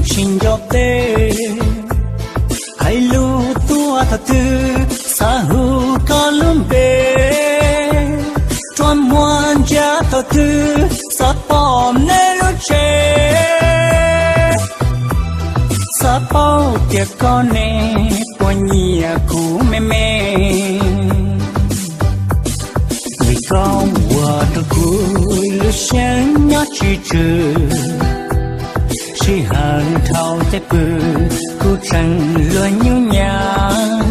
tsis nco peb. Hais lus tuaj thaum twg xav hu koj lub npe, rua muag ntsia thaum twg xav pom nej lub tsev. Xav paub tias koj ne puas nyiam kuv me me, vim koj ua rau kuv lub siab nyob tsis tswm. Sij hawm dhau caij pw kuv tseem luag nyuj nyav.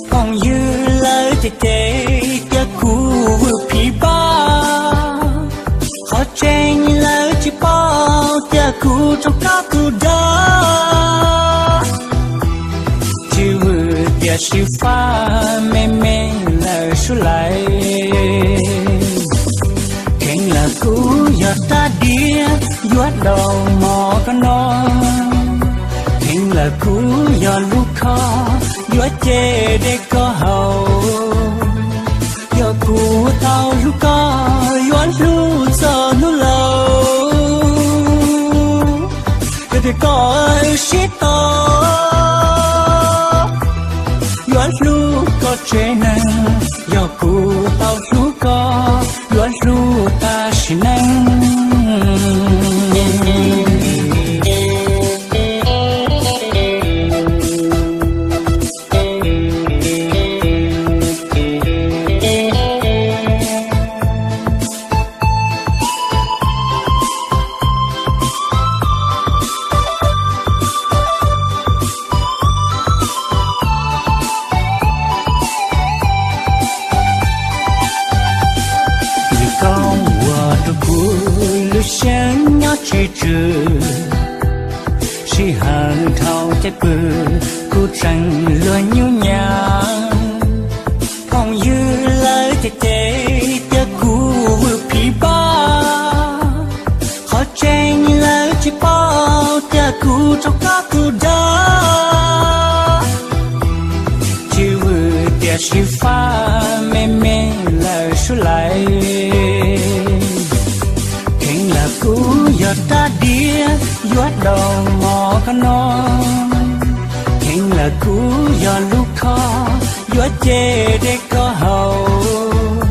Phooj ywg lawv cem cem tias kuv vwm phiv pab, qhov tseeb lawv tsis paub tias kuv rau koj tus dag. Tsis vwm tiam sis fab me me lawm sub lais. Kheev lawm kuv yog rab diav yuav daus mov koj noj. Kheev lawm kuv yog lub khob yuav ce dej koj haus. Yog kuv tau hlub koj yuav hlub txog hnub laus. Yog tias koj wb sib tos yuav hlub koj tsev neeg. Yog kuv tau hlub koj yuav hlub tas sim neej. Vim koj ua rau kuv lub siab nyob tsis tswm. Sij hawm dhau caij pw kuv tseem luag nyuj nyav. Phooj ywg lawv cem cem tias kuv vwm phiv pab, qhov tseeb lawv tsis paub tias kuv rau koj tus dag. Tsis vwm tiam sis fab me me lawm sub lais. Kheev lawm kuv yog rab diav yuav daus mov koj noj. Kheev lawm kuv yog lub khob yuav ce dej koj haus.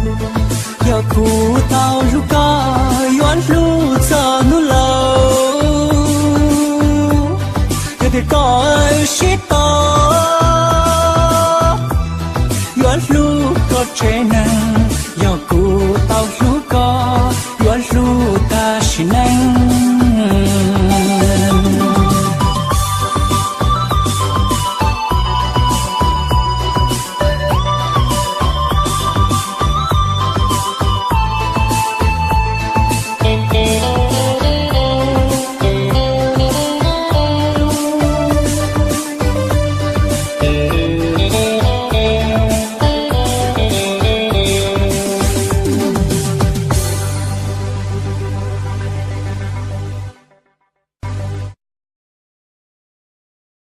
Yog kuv tau hlub koj yuav hlub txog hnub laus. Yog tias koj wb sib